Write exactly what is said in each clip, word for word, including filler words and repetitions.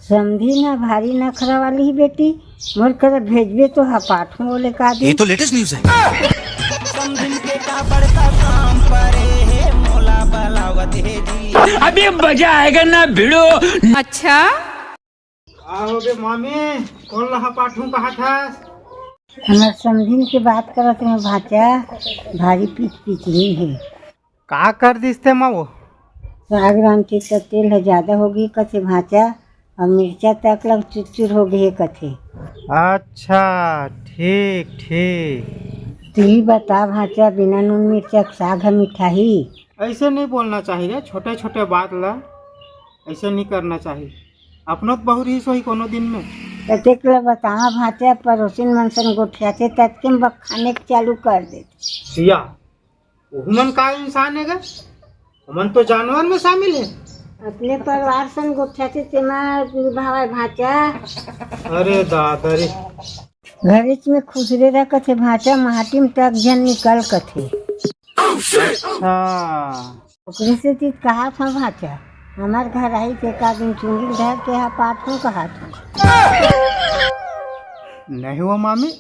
समधी ना भारी नखरा वाली ही बेटी, मोर करा भेजबे तो हपाठू बोले का ये दे। तो लेटेस्ट न्यूज है। अभी मजा आएगा ना भिड़ो। अच्छा, का होगे मामी, कोन ला हपाठू कहा था? हमर समधिन के बात करत रहे भांचा, भारी पीछ पीछ रही है। का कर दिस ते माँ वो? साग रांधथे त तेल ह जादा होगे कथे भांचा, अउ मिर्चा तक ल चुरचुर होगे हे कथे। अच्छा, ठीक ठीक। तुही बता भांचा, बिना नून मिर्चा के साग ह मिठाही? ऐसे नहीं बोलना चाहिए, छोटे छोटे बात ला ऐसे नहीं करना चाहिए। अपनो तो बहुरिस होही कोनो दिन में। त तेक ल बतावा भांचा, परोसिन मन सन गोठियाथे ततके म बखाने के चालू कर देथे। सिया, ओहू मन का इंसान हे गा? ओमन तो जानवर में शामिल हे। अपने परिवार सन गोठियाथे तेमा निभावय भांचा। अरे दादा रे। घरेच में खुसरे रह कथे भांचा, माटी में तक झन निकल कथे। अच्छा। ओकरे सेती कहात हंव भांचा, हमर घर आही ते का दिन चुंदी धर के हपाठू कहात हंव। नहीं वो मामी,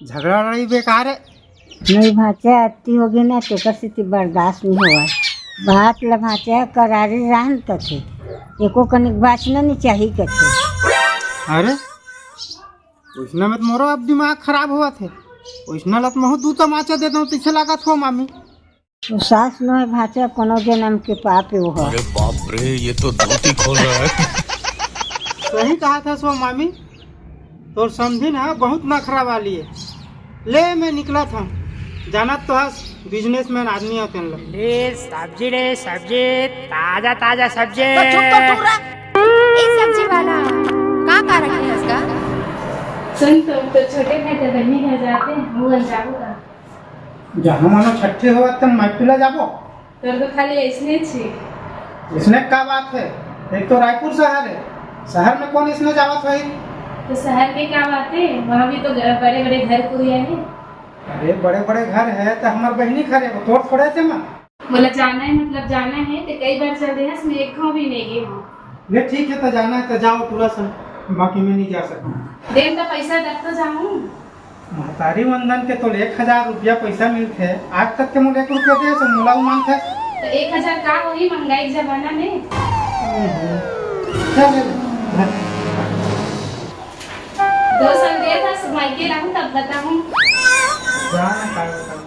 झगड़ा लड़ाई बेकार है। नहीं भांचा, अति होगे ना, तेकर सेती बर्दाश्त नहीं होवय। बात ल भांचा करारी राहन कथे, एको कनिक बाचना नहीं चाही कथे। अरे, ओइसना में तो मोरो अब दिमाग खराब होवत हे। ओइसना ल त महू दू तमाचा दे दंव, तइसे लागत हो मामी। वो सास नोहे भांचा, कोनो जनम के पाप हे वो ह। अरे बाप रे, ये तो धोती खोल रहा है। सही कहाथस वो मामी, तोर समधिन ह बहुत नखरा वाली हे। ले मैं निकलत हंव, जानत तो हस बिजनेसमैन आदमी हो तेन ल। ले सब्जी, ले सब्जी, ताजा ताजा सब्जी। तो चुप तो टूरा। ए सब्जी वाला, का का रखे हस गा? सुन तो, तो छोटे भाई के बहिनी घर जाते हैं, वो बन जाऊंगा। जहाँ मानो छट्ठी होवत त मैं पिला जाबो। तोर तो खाली ऐसने छी। इसने का बात है? एक तो रायपुर शहर है, शहर में कौन इसने जावत होही? तो शहर में क्या बात है, वहाँ भी तो बड़े बड़े घर कुरिया है। अरे बड़े बड़े घर है तो हमार बहनी खरे, वो तोर थोड़े थे माँ। बोला जाना है मतलब जाना है, तो कई बार चल रहे हैं, इसमें एक घाव भी नहीं गए हो। ले ठीक है, तो जाना है तो जाओ पूरा सन, बाकी मैं नहीं जा सकता। देन तो पैसा दे तो जाऊँ। महतारी वंदन के तोल एक हजार रुपया पैसा मिलथे, आज तक के मोला एक रुपया दे से मोला उ मांगथे। तो एक हजार का होही महंगाई के जमाना में? हम्म। चल, चल, घर। दो साल दे था, मायके लाऊं तब बताऊं। जा ना, का बताऊं।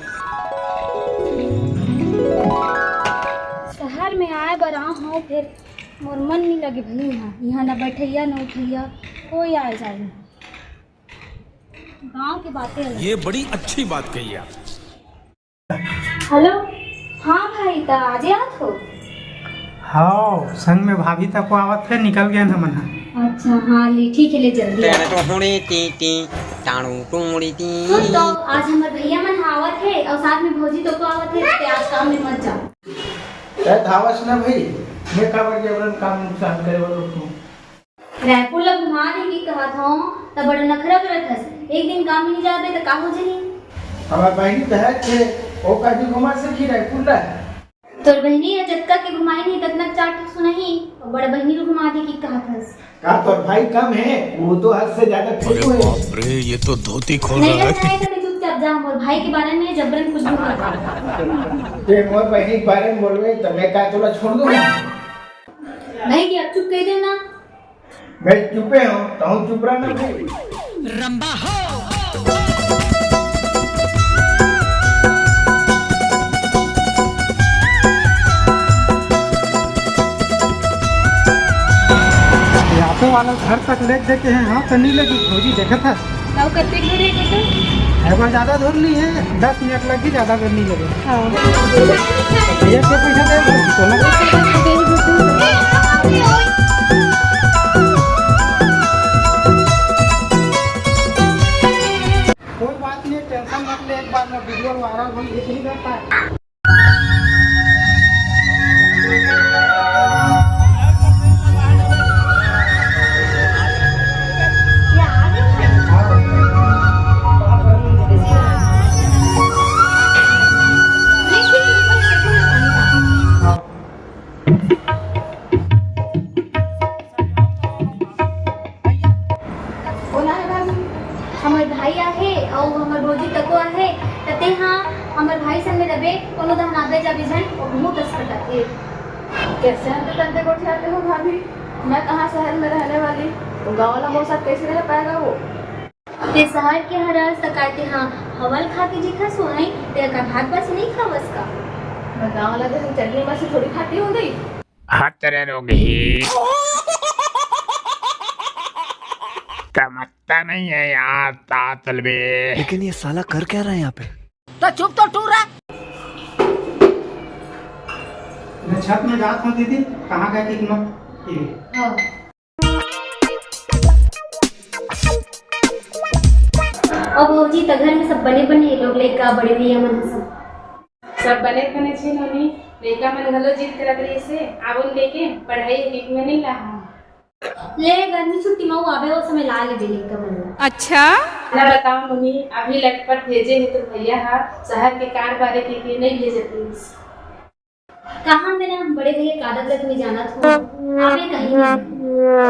शहर में आए बर आऊं हूं, फिर मोर मन नहीं लगे भई यहाँ, यहाँ ना बैठैया ना उठैया, कोई आए जाए नहीं। गांव के बातें अलग। ये बड़ी अच्छी बात कही आप। हेलो, हाँ भाई, त आजे आत हो? हाँ, संग में भाभी तको आवत हे, निकल गए हमन ह। अच्छा, हाँ, ले, ठीक है, ले जल्दी आ। तेरे तो हुणे टी टी, टाणू टूड़ी टी। सुन तो, आज हमर भैया मन आवत हे और साथ में भौजी तको आवत हे, ते आज काम में मत जा। ए, धावस ना भाई, मैं काबर जबरन काम नुकसान करे वाला हूँ? रायपुर ला घुमा देंगे कहत हौं, त बड़ा नखरा करत हस। एक दिन काम नहीं जाबे त का हो जही? हमार बहिनी त है थे, ओ कभी घुमा सकी रायपुर ला? तोर बहिनी ह जतका के घुमाई नहीं, ततना चाट सुनाही। बड़ बहिनी ला घुमा दे की कहत हस। का तोर भाई कम है? वो तो हद से ज्यादा अरे फेंकू है। बाप रे, ये तो धोती खोल नहीं रहा है। रखना है तो चुपचाप जा, मोर भाई के बारे में जबरन कुछ भी मत बोल। ते मोर बहिनी के बारे में बोलबे त मैं का तोला छोड़ दूँ? नहीं कि अब चुप कह देना। मैं चुपे हूँ, तहूँ चुप रहना भाई। रंबा हो। ये ऑटो वाला घर तक ले देके हैं, हाँ, तो नहीं लगी, भौजी देखत है। अउ कतेक दूर हे कुटु? एगो ज्यादा दूर नहीं है, दस मिनट लगी, ज्यादा देर नहीं लगे। हाँ। ये तो पैसा दे दो, तो ना। कोई बात नहीं, टेंशन मत ले, एक बार में वीडियो वायरल होई, यही रहता है। वे कोनो दहनाबे जाबे झन, वो मुंह तस खटाथे। कैसे हंते तंते गोठियाते हो भाभी? मैं कहाँ शहर में रहने वाली, तो गाँव वाला मोर साथ कैसे रह पाएगा वो? ते शहर के हरस त काय ते हा हवल खा के जीखस हो, नहीं ते का भात बस नहीं खावस का? मैं गाँव वाला जैसे चटनी मसी थोड़ी खाती हूँ दई। हाथ तेरे रोग ही। कमत्ता नहीं है यार, तातल बे। लेकिन ये साला कर क्या रहा है यहाँ पे? तो चुप तो टूरा। मैं छत में जात हूँ दीदी, कहाँ गए थे तुम लोग? ये। हाँ। अब भौजी, त घर में सब बने बने, लोग लइका बड़े भैया मन सब। सब बने बने छे नोनी, लइका मन घलो जिद करत रहिस हे, आबो न कहिके, पढ़ाई लिख में नहीं लाहा। ले, गर्मी छुट्टी में वो आबे, वो समय ला लेबे लइका मन ला। अच्छा। ना बताओ नोनी, अभी लटपट भेजे हे तो भैया हा शहर के कार बारे के, के नहीं भेजत रहिस। कहाँ मेरा बड़े भैया का आदत लग में जाना था, आबे कहीं नहीं।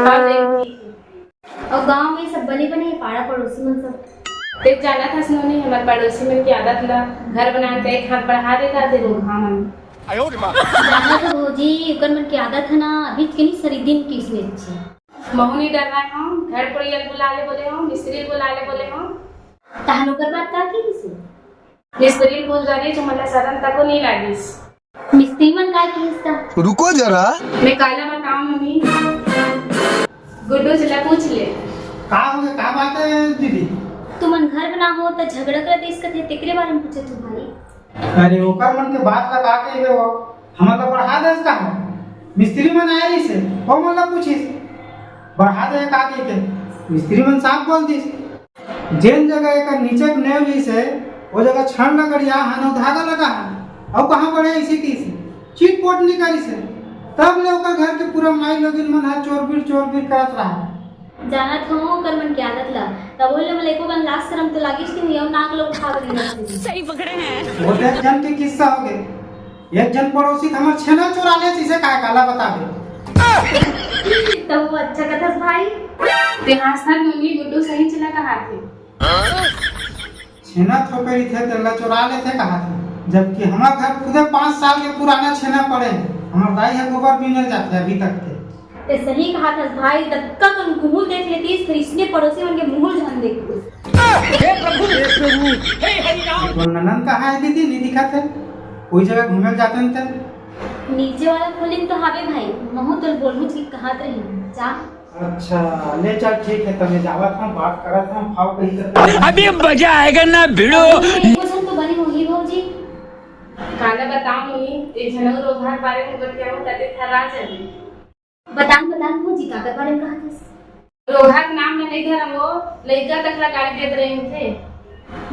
हाँ, नहीं, ठीक है। और गांव में सब बने बने पाड़ा पड़ोसी मन सब। ते जाना था सुनो नहीं, हमारे पड़ोसी मन की आदत ला, घर बनाए त एक हाथ बढ़ा देता थे लोग, हाँ मन। जाना तो भौजी, उकर मन की आदत है ना, अभी के नहीं सरी दिन की उसने अच्छी। महू नहीं डर रहा हूँ, घर कोई बुला ले बोले हूँ, मिस्त्री बुला ले बोले हूँ। तहन उकर बात का की किसी? मिस्त्री बोल जा रही, तुम्हारा शर्म तको नहीं लागिस। मिस्त्री मन काय किहिस त? रुको जरा। मैं काला बताऊं मम्मी। गुड्डू से ला पूछ ले। का हो गया, का बात है दीदी? तुमन घर बना हो त झगड़ा करत इसका थे, तेकरे बारे में पूछे तू भाई। अरे ओकर मन के बात ला का कहिबे हो, हमन ला बढ़ा देस का हो? मिस्त्री मन आए रहिस हे, ओ मन ला पूछिस, बढ़ा दे का कहिके। मिस्त्री मन साफ बोल दिस, जेन जगह एकर नीचे के नेव लिस हे, ओ जगह छड़ न गड़िया हन अउ धागा लगा हन, अउ कहाँ बढ़े इसी तीस चिटपोट नहीं करिस हे। तब ले ओकर घर के पूरा माई लोगिन मन ह चोरबिर चोरबिर करत रहा। जानत हूँ ओकर मन के आदत ला, तब ले मले को कन लाज शरम तो लागिस नहीं, अउ नाक लो उठा के नहीं। सही पकड़े हैं। वो देख जन के किस्सा हो गए। एक जन पड़ोसी त हमर छेना चोरा ले, इसे काय काला बताबे। तब वो अच्छा कथस भाई। ते हाँसत नोनी गुड्डू सही चला कहा थे। छेना थोपे रहिथे, तेला चोरा लेथे कहा थे, जबकि हमर घर खुदे पाँच साल के पुराना छेना पड़े हे। हमर दाई ह गोबर बीने जाथे अभी तक के। ते सही कहा था भाई, दक्का कन कुहूल देख लेतीस, फिर इसने पड़ोसी मन के मुहूल झन देखतीस। हे प्रभु, हे प्रभु, हे हरि राम। तोर ननद कहाँ है दीदी, नहीं दिखत है? कोई जगह घूमे जाते न ते? नीचे वाला खोली में तो हावे भाई, महू तो बोलहूँ ठीक कहत रही, जा। अच्छा, ले चल ठीक है, तब मैं जावत हूँ, बात करत हूँ, खाओ कहीं कर। अभी मजा आएगा ना भिड़ो। अभी एको झन तो बने होही भौजी। काला बताऊँ मुनी, एक झन अउ रोगहा के बारे में बतियाऊँ, तते थर्रा जाबे। बतान, बतान भौजी, काकर बारे में कहत हस? रोगहा के नाम में नहीं धरम वो, लइका तक ला गाली देत रहे थे।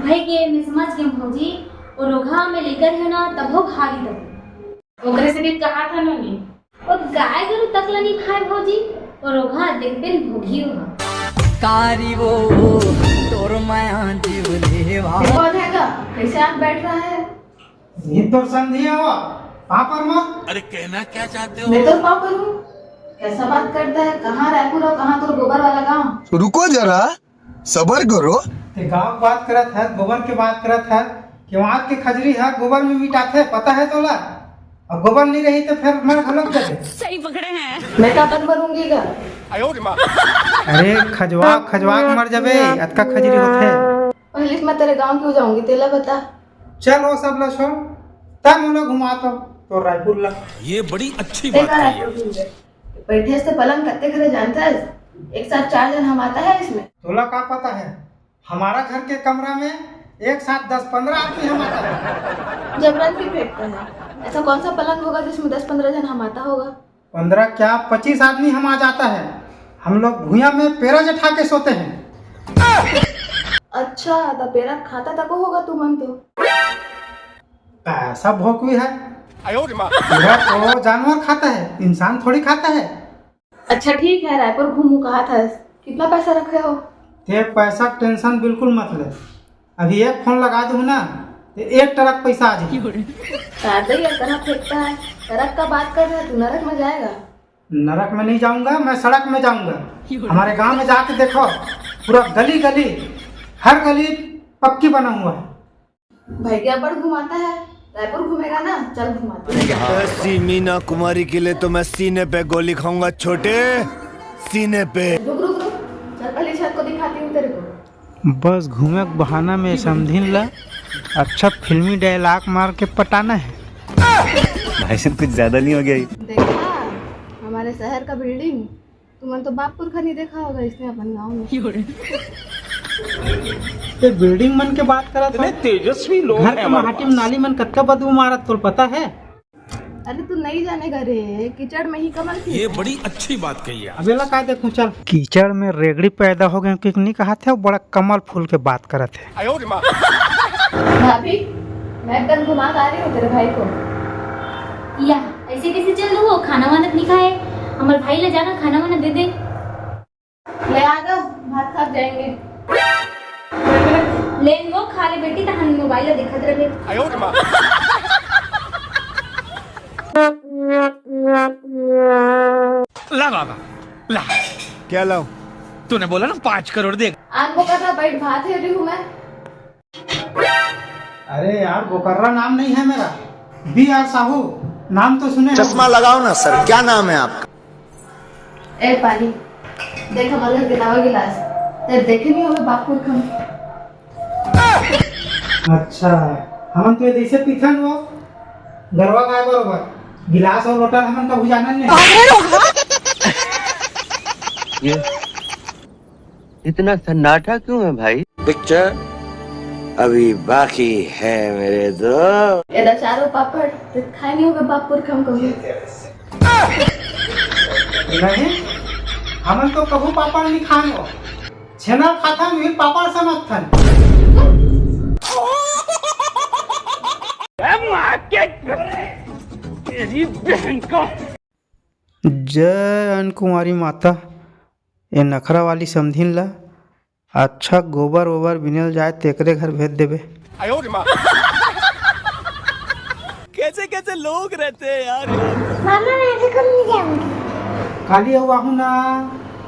भाई के मैं समझ गए भौजी, वो रोगहा में लइका रहे ना, तभो भारी तब। ओकरे से भी कहा था नोनी। वो गाय गरु तक ला नहीं खाए भौजी, वो रोगहा देख बिन भोगी हुआ। कारी वो तोर माया जीव लेवा। कौन है का? कैसे आप बैठ रहा है? ये तो संधिया हो, पापड़ मत। अरे कहना क्या चाहते हो? मैं तो पापड़ हूँ। कैसा बात करता है? कहाँ रायपुर और कहाँ तो गोबर वाला गांव? रुको जरा, सबर करो। ते गांव के बात करत है, गोबर के बात करत है, कि वहां के खजरी है, गोबर में मिटाथे, पता है तोला? और गोबर नहीं रही तो फिर मर घलोक जाबे। सही पकड़े हैं। मैं का बन बनूंगी का? अरे खजवा, खजवा के मर जाबे, अतका खजरी होथे। पहले मैं तेरे गांव क्यों जाऊंगी, तेला बता। चल, वो सब ला छोड़, तब मोला घुमा तो, तो रायपुर ला। ये बड़ी अच्छी बात कही है। बैठे से पलंग कत्ते खरे जानता है? एक साथ चार जन हम आता है इसमें। तोला का पता है, हमारा घर के कमरा में एक साथ दस पन्द्रह आदमी हम आता है। जबरन भी फेंकता है। ऐसा कौन सा पलंग होगा जिसमें दस पन्द्रह जन हम आता होगा? पन्द्रह क्या, पच्चीस आदमी हम आ जाता है। हम लोग भुइयां में पेरा जठा के सोते हैं। अच्छा, तो पेरा खाता तको होगा तुमन तो। ऐसा भोकवी है। आयो रे माँ। पेरा तो जानवर खाता है, इंसान थोड़ी खाता है। अच्छा ठीक है, रायपुर घूमू कहा था, कितना पैसा रखे हो? ते पैसा के टेंशन बिल्कुल मत ले, अभी एक फोन लगा दूँ ना, तो एक ट्रक पैसा आ जाए। दादा, ये इतना फेंकता है, ट्रक का बात कर रहा है तू, नरक में जाएगा। नरक में नहीं जाऊंगा, मैं सड़क में जाऊंगा। हमारे गांव में जाके देखो, पूरा गली गली, हर गली पक्की बना हुआ है। भाई क्या बड़ घुमाता है, रायपुर घूमेगा ना, चल घुमाते हैं। ऐसी मीना कुमारी के लिए तो मैं सीने पे गोली खाऊंगा छोटे, सीने पे। रुक रुक रुक, चल पहले छत को दिखाती हूँ तेरे को। बस घूमे के बहाना में समधिन ला अच्छा फिल्मी डायलॉग मार के पटाना है। भाई साहब, कुछ ज्यादा नहीं हो गया ये? देखा, हमारे शहर का बिल्डिंग। तुमन तो बाप पुरखा नहीं देखा होगा इसने अपन गांव में। ये बिल्डिंग मन के बात करत हो? इतने तेजस्वी लोग घर हैं के हमारे माटी में पास। नाली मन कतका बदबू मारत तोल पता है? अरे तू नहीं जानेगा रे, कीचड़ में ही कमल खिलता है। ये बड़ी अच्छी बात कही है। अबेला का देखूं, चल। कीचड़ में रेगड़ी पैदा हो गए कि नहीं कहा थे, बड़ा कमल फूल के बात करत है। भाभी, मैं कल घुमा ला रही हूँ तेरे भाई को। या, ऐसे कैसे चल दू हो? खाना वाना नहीं खाए। हमारे भाई ले जाना, खाना वाना दे दे। ले आ गो, भात खा के जाएंगे। ले वो खा ले बेटी, तहन मोबाइल देखत रहे। ला बाबा, ला। क्या लाऊं? तूने बोला ना पाँच करोड़ दे। आन वो कर रहा, बैठ, भात है रही हूँ मैं। अरे यार, बोकर्रा नाम नहीं है मेरा, बी आर साहू नाम तो सुने हो? चश्मा लगाओ ना सर, क्या नाम है आपका? ए पानी, देख हमारे घर के नवा गिलास, ते देखे नहीं होवे बाप पुरखा में। अच्छा, हमन तो ये जैसे पीथन वो गरवा गाय बरोबर, गिलास और लोटा हमन का भुजाना नहीं। ये इतना सन्नाटा क्यों है भाई? पिक्चर अभी बाकी है मेरे दोस्त। ये अचार और पापड़ तो खाए नहीं होगे बाप पुरखा में कभी। नहीं, हमन तो कभू पापड़ नहीं खान हो। छेना खाथन, फिर पापड़ समझथन। जय अन्न कुमारी माता, ए नखरा वाली समधिन ला अच्छा गोबर ओबर बिनल जाए, तेकरे घर भेज देबे। कैसे कैसे लोग रहते हैं यार। मामा, मैं भी घूमने जाऊंगी। काली अउ आहू ना,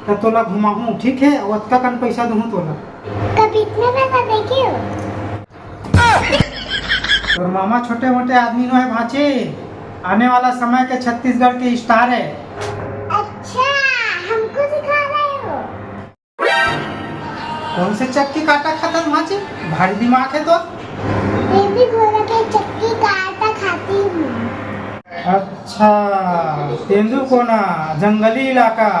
त तोला घुमाहूं, ठीक है? अउ अतका कन पैसा दूहूं तोला। कब इतने पैसा देखे हो? तोर मामा छोटे मोटे आदमी नो है भांचे, आने वाला समय के छत्तीसगढ़ के स्टार है। अच्छा, हमको सिखा रहे हो? कौन से चक्की काटा खाता भांचे? भारी दिमाग है तो। ये भी बोला कि चक्की काटा खाती हूँ। अच्छा, तेंदू कोना, जंगली इलाका,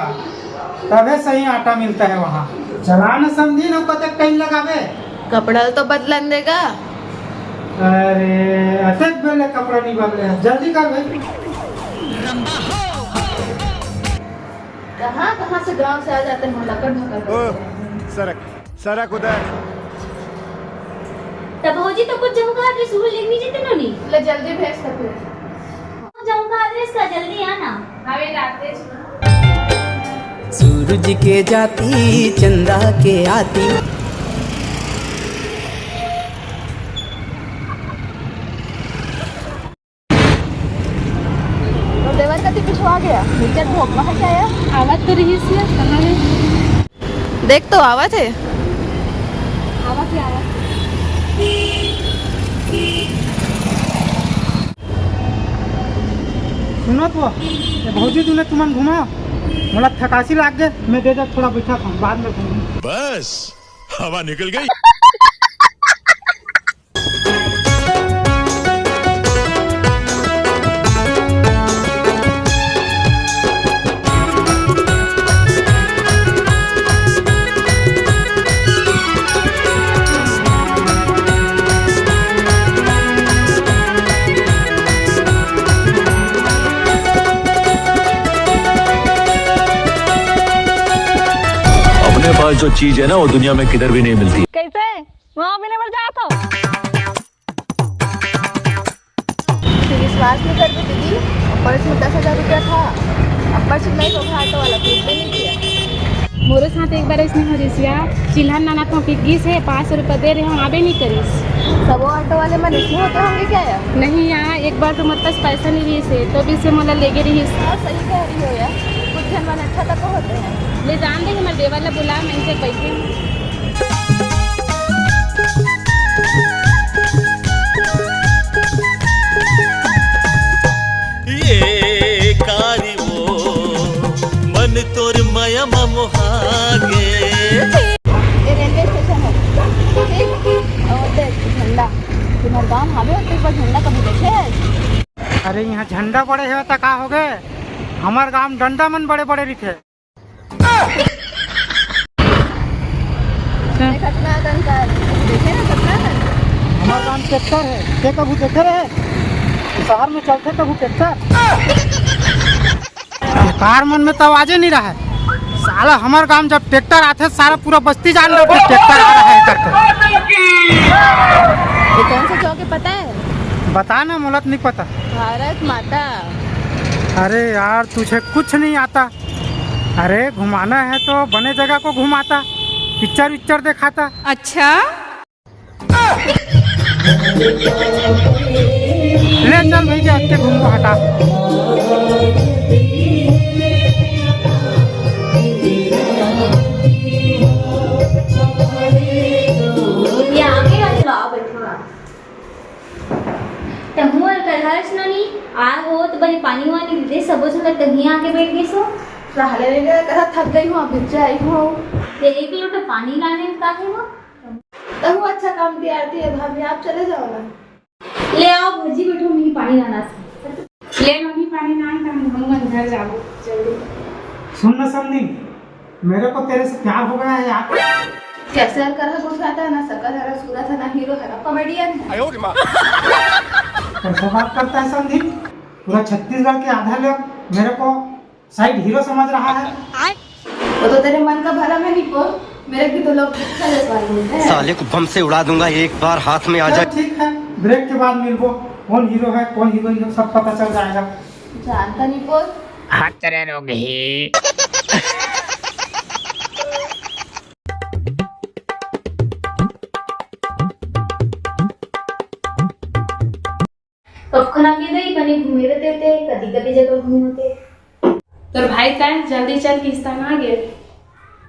तभे सही आटा मिलता है वहाँ। चला न समधी न, कतक टाइम लगावे। कपड़ा तो बदलन देगा। अरे, अतक बेले कपड़ा नहीं बदले, जल्दी कर भाई। कहाँ कहाँ से गांव से आ जाते हैं, लकड़ भकड़ ओ, करते हैं। सरक, सरक उधर। तब भौजी तो कुछ जमका के सुहू लेके नहीं जेते नोनी। ले जल्दी भेज तो फिर। जाऊंगा आदेश का, जल्दी आना। हवे रात सूरज के जाती, चंदा के आती। तो देवर कति पिछुआ गया, नीचे भोग वहाँ क्या है? आवत तो रही सी, कहाँ है? देख तो आवत है। आवत है, आवत है। सुनो तो, ये भौजी तूने तुमन घुमा, मोला थकासी लाग गए, मैं दे दे थोड़ा बैठा था, बाद में घूमूं। बस, हवा निकल गई। अपने पास जो चीज है ना, वो दुनिया में किधर भी नहीं मिलती। कैसे? वहाँ भी नहीं मिल जाता। तू विश्वास नहीं कर दीदी, पर्स में दस हजार रुपया था, अब पर्स नहीं होगा, ऑटो वाला कुछ भी नहीं किया। मोरो साथ एक बार ऐसने हो रिसिया, चिल्हन नाना तो कि गिस है, पाँच सौ रुपया दे रहे हो, आबे नहीं करिस। सब वो ऑटो वाले मन इसमें होते होंगे क्या यार? नहीं यार, एक बार तो मोर पास पैसा नहीं रहिस है, तो भी से मोला लेगे रहिस। हाँ, सही कह रही हो यार, कुछ जन मन अच्छा तक होते हैं। ले जान दे, हमारे देवर ला बुला, मैं इनसे बैठे हूँ। तोर मया म मोहा गे। ये रेलवे स्टेशन है, ठीक? और देख झंडा, तुम्हारे गांव हावे होते एक बार झंडा कभी देखे है? अरे, यहाँ झंडा बड़े है त का हो गए, हमार गांव डंडा मन बड़े बड़े रहिथे। देखत ना कन का, देखे ना कतना कन। हमार गांव ट्रैक्टर है, ते कभू देखे रहे? शहर में चलते कभू ट्रैक्टर? ये कार मन में तो आवाजे नहीं रहा है। साला हमार गांव जब ट्रैक्टर आथे, सारा पूरा बस्ती जान लेथे ट्रैक्टर आ रहा है करके। ये कौन सा चौक है पता है? बता ना, मोला तो नहीं पता। भारत माता। अरे यार, तुझे कुछ नहीं आता। अरे, घुमाना है तो बने जगह को घुमाता, पिक्चर विक्चर दिखाता। अच्छा। ले चल भैया, अतके घूमबो, हटा। ये आगे वाले ला बैठो ना। तहूँ हर कलहस नोनी, आए हो तो बने पानी वानी दे दे, सबो झन तहीं आके बैठ गइस हो। रहले रे, करा थक गई हूँ, अभी से आई हूँ। ते एक लोटा पानी लाने में काहे हो? तहूँ अच्छा काम किया आरती है भाभी, आप चले जाओ ना। ले आओ भौजी, बैठो, मैं पानी लाना था। ले मम्मी, पानी लान, त हम, हम मन घर जाबो जल्दी। सुन ना समधी, मेरे को तेरे से प्यार हो गया है यार। कैसे हर करहा गोठियाता है, ना सकल हरा सूरत है, ना हीरो हरा कॉमेडियन है। कैसे बात करता है समधी? पूरा छत्तीसगढ़ के आधा लोग मेरे को साइड हीरो समझ रहा है। वो तो तेरे मन का भरम है निपोर, मेरे भी तो लोग रिक्शा जैसा बोलते हैं। साले को बम से उड़ा दूंगा एक बार हाथ में आ जाए। चल ठीक है, ब्रेक के बाद मिलबो। कौन हीरो है, कौन हीरोइन है, सब पता चल जाएगा। जानता निपोर। हाथ तेरे रोग ही। कखना के दई बने घूमे रहते होते, कदी कदी जगह घूमे होते। तोर भाई काय जल्दी चल किस्ता ना गे।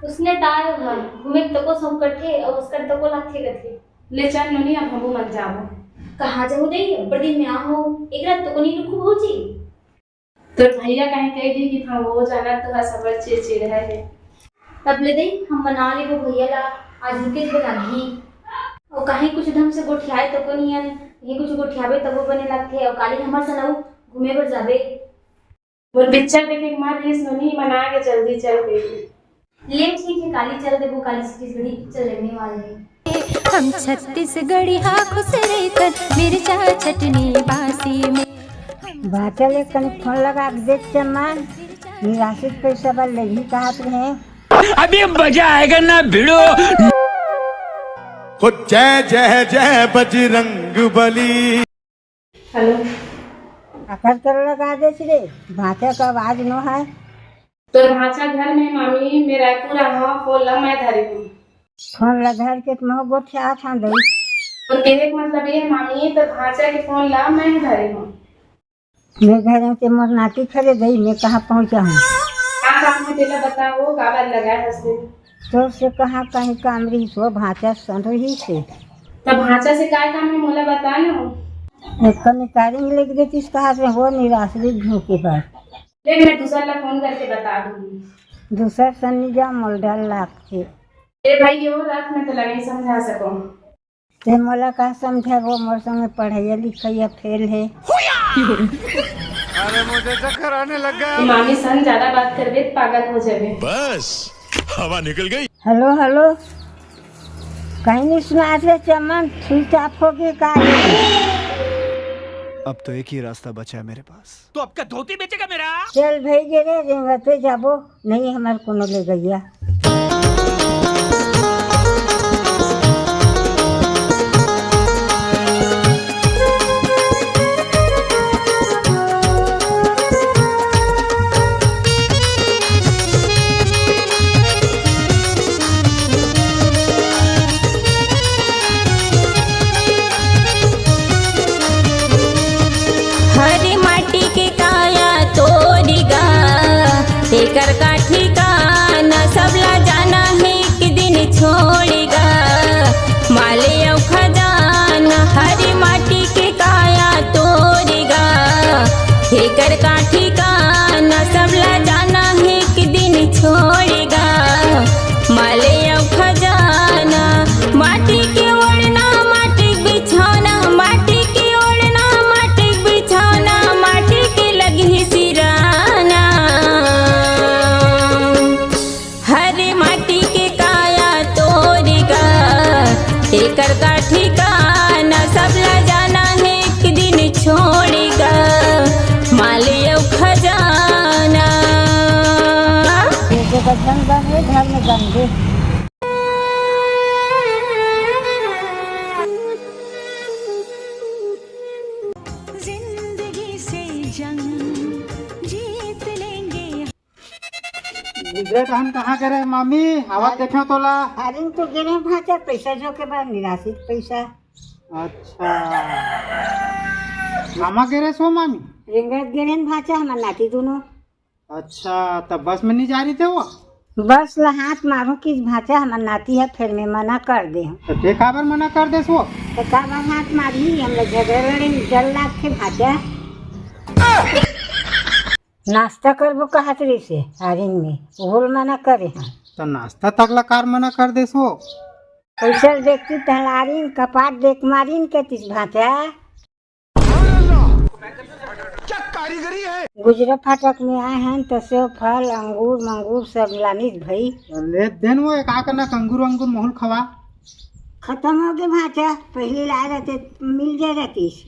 उसने ताय घर घूमे तको सौंप करथे और उसकर तको लागथे कथे। ले चल नोनी, अब हमू मन जाबो। कहाँ जाहू दई, अब्बड़ दिन में आ हो, एक रात तको नहीं रुकू भौजी। तोर भैया कहीं कह दी कि हम वो जाना तो हस अब्बड़ चिड़चिड़ है। तब ले दई हम मना लेबो भैया ला, आज रुके के लागही। और कहीं कुछ ढंग से गोठियाए तको नियन, कहीं कुछ गोठियाबे तबो बने लगथे, और काली हमर सनऊ घूमे बर जाबे। मोर पिक्चर देखे के मन रहिस नोनी, मना के जल्दी चल गई। ले ठीक है, काली चल देबो, काली छत्तीसगढ़ी पिक्चर लगने वाले हैं। हम छत्तीसगढ़ी हाँ खुश रहितन, मिर्चा चटनी बासी में। बाचल एक कनी फोन लगा के देख चम्मा, निराशित पैसा बल लेगी कहत रहे। अभी मजा आएगा ना भिड़ो। हो जय जय जय बजरंग बली। हेलो। अकर कर लगा देस रे, भांचा का आवाज नो है। तोर भांचा घर में मामी, मैं रायपुर रहा, फोन ला मैं धरी हूँ। फोन ला धर के तुम गोठिया था दई। और कहे के मतलब ये मामी, तोर भांचा के फोन ला मैं धरी हूँ। मैं घर में ते मोर नाती खरे दई, मैं कहाँ पहुँचा हूँ। का काम है तेला बताओ, काबर लगा है हंसने? तोर से कहाँ कहीं काम रही, सो भांचा सन रही से। तब भांचा से काय काम है, मोला बता ना। एक कनी कारिंग लेके देतीस कहा से हो निराश रे झोंके बार। ले, मैं दूसर ला फोन करके बता दूंगी। दूसर सन्नी जा मोल डर लागथे। ए भाई, ये वो रात में तो नहीं समझा सको। ते मोला का समझाबो, मोर संगे पढ़ाई लिखाई फेल है। अरे मुझे चक्कर आने लग गया। मामी सन ज्यादा बात करबे त पागल हो जाबे। बस हवा निकल गई। हेलो हेलो, कहीं नहीं सुनात रे चमन, स्विच ऑफ हो गए का? अब तो एक ही रास्ता बचा है मेरे पास। तो आपका धोती बेचेगा मेरा? चल भई गे रे, रेंगते जाबो, नहीं हमार कोनो ले गैया। हरी माटी के काया तोरी गा, एकर का ठिकाना, सबला जाना है एक दिन छोड़ी गा। माले अउ खजाना, हरी माटी के काया तोरी गा, एकर का ठिकाना, सबला जाना है एक दिन बजरंग बन हे, धर्म बन हे। जिंदगी से जंग जीत लेंगे। गुजरात हम कहाँ करे मामी? आवत देखे तोला। अरे तो गिरे भाचा, पैसा जो के बाद निराशित पैसा। अच्छा, मामा गिरे सो मामी? रिंगत गिरे भाचा, हमार नाती दोनों। अच्छा, तब बस में नहीं जा रही थे वो? बस ला हाथ मारो किस भाचा, हमार नाती है, फिर मैं मना कर दे हूँ। तो ते काबर मना कर दे सो? तो काबर हाथ मारी, हम लोग झगड़ा लड़े, डर लागथे भाचा। नाश्ता करबो कहत रही से आरिन में, ओहल मना करे हाँ। तो नाश्ता तक ला कार मना कर दे सो? पैसा देखती तहलारिन कपाट देख मारिन के तिस भाचा। क्या कारीगरी है? गुजरा फाटक में आए हैं तो सेव, फल, अंगूर मंगूर सब लानिस भाई। ले देन वो एक आकर ना कंगूर वंगूर मोहल खवा। खत्म हो गए भाचा, पहले लाए रहते मिल जाए रहतीस।